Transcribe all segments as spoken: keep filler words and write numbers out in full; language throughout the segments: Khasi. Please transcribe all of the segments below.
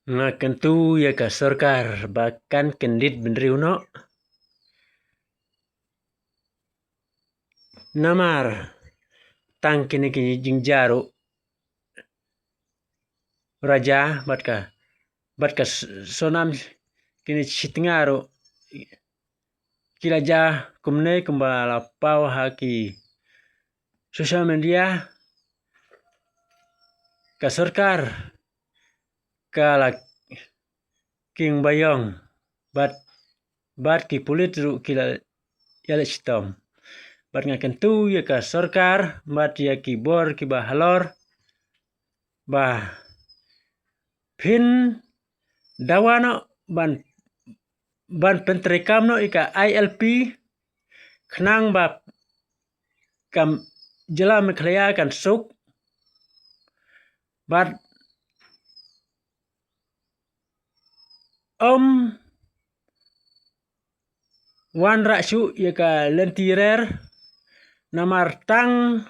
Nga kyntu ïa ka sorkar ba kan kyndit bynriew noh. Namar tang kine ki jingjia ruh, Raja bad ka, bad ka s-, Sonam, kine shi tnga ruh ki la jia kumne kumba la paw ha ki social media. Ka sorkar ka la king ba ïong bad, bad ki pulit ruh ki la ïaleh shitom. Bad nga kyntu ïa ka sorkar bad ïa ki bor kiba halor ba phin dawa noh ban, ban pyntreikam noh ïa ka I L P khnang ba ka jylla Meghalaya kan suk. Bad ym wanrah shuh ïa ka lynti rer, namar tang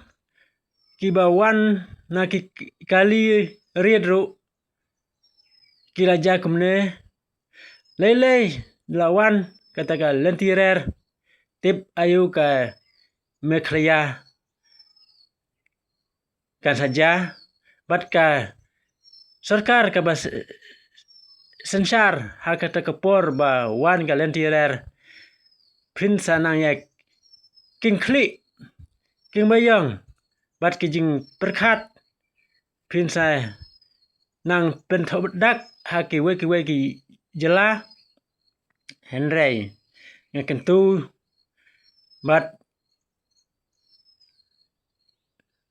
kiba wan na ki kali rit ruh ki la jia kumne. Lei lei la wan kata ka lynti rer, tip aïu ka Meghalaya kan sa jia. Bad ka sorkar kaba s-, synshar ha kata ka por ba wan ka lynti rer, phin sa nang ïa king khlieh, king ba ïong bad ki jingpyrkhat, phin sa nang pynthoh dak ha kiwei kiwei ki jylla. Hynrei nga kyntu bad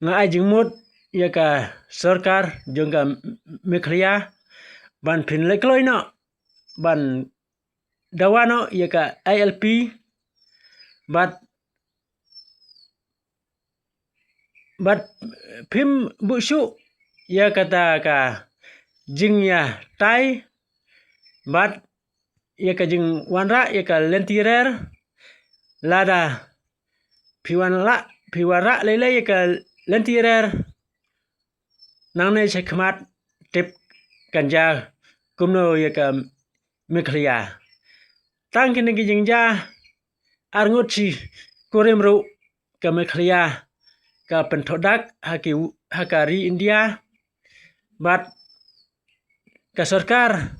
nga ai jingmut ïa ka sorkar jong ka Meghalaya ban phin leh kloi noh ban dawa noh ïa ka I L P bad, bad phim buh shuh ïa kata ka jingïatai bad ïa ka jingwanrah ïa ka lynti rer. Lada phi wanrah, phi wanrah lei lei ïa ka lynti rer, nangne sha khmat tip kan jia kumno ïa ka Meghalaya. Tang kine ki jingjia arngut shi kurim ruh ka Meghalaya ka pynthoh dak ha ki, ha ka ri India. Bad ka sorkar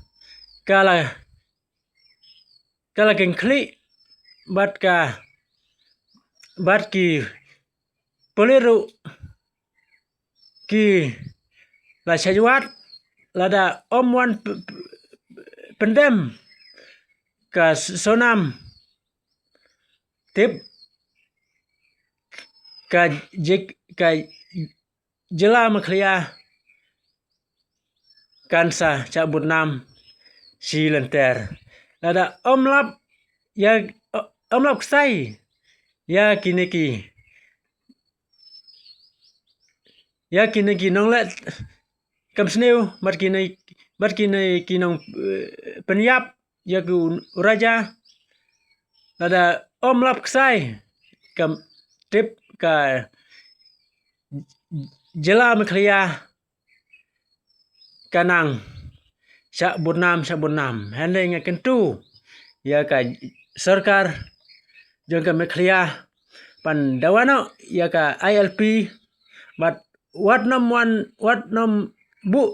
ka la, ka la king khlieh bad ka, bad ki pulit ruh ki la shah wad. Lada ym wan p-, p-, pyndem ka Sonam, tip ka jik, ka jylla Meghalaya kan sa shah budnam shi lynter. Lada ym lap ïa, ym lap ksai ïa kine ki, ïa kine ki nongleh kam sniew bad kine, bad kine ki nong, eh, pynïap ïa ki u Raja. Lada ym lap ksai, kam tip ka jylla Meghalaya ka nang shah budnam, shah budnam. Hynrei nga kyntu ïa ka sorkar jong ka Meghalaya ban dawa noh ïa ka I L P bad wat nym wan, wat nym buh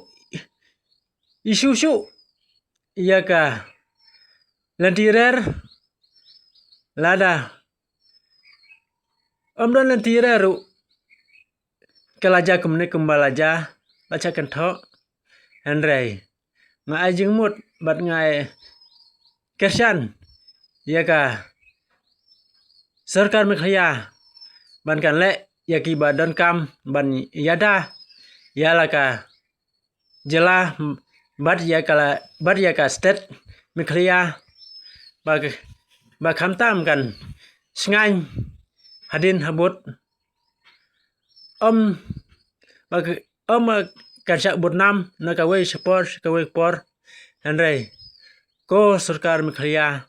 issue shuh ïa ka lynti rer. Lada ym don lynti rer ruh ka la jia kumne kumba la jia, la shah kynthoh. Hynrei nga ai jingmut bad nga ai kyrshan ïa ka sorkar Meghalaya ban kan leh ïa kiba donkam ban ïada ïa la ka jylla bad ïa ka la, bad ïa ka state Meghalaya ba, ba khamtam kan shngaiñ hadien habud. Ym ba, ym kan shah budnam na kawei ka por sha kawei ka por. Hynrei ko sorkar Meghalaya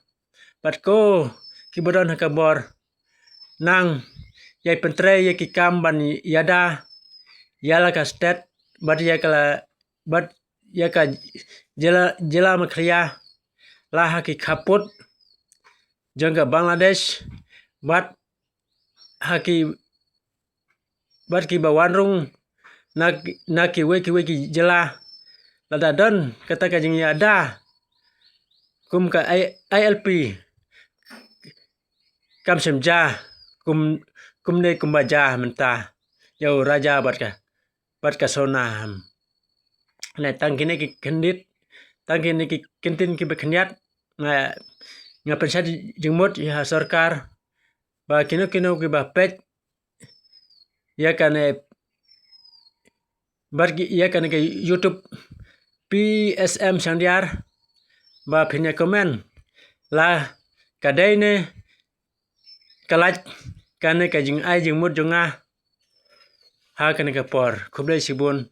bad ko kiba don ha ka bor, nang ïai pyntrei ïa ki kam ban ïada ïa la ka state bad ïa ka la, bad ïa ka jylla, jylla Meghalaya la ha ki khappud jong ka Bangladesh bad ha ki bad kiba wan rung na, na kiwei kiwei ki jylla. Lada don kata ka jingïada kum ka I-, I L P kam shym jia kum, kumne kumba jia mynta ïa u Raja bad ka, bad ka Sona. Ne tang kine ki kyndit, tang kine ki kyntien kiba khyndiat, nga, nga pynshai jingmut ïa sorkar ba kino kino kiba peit ïa kane, bad ki, ïa kane ka YouTube P S M Shangdiar, ba phin ïa comment la ka dei ne ka lait kane ka jingai jingmut jong nga ha kane ka por. Khublei shibun.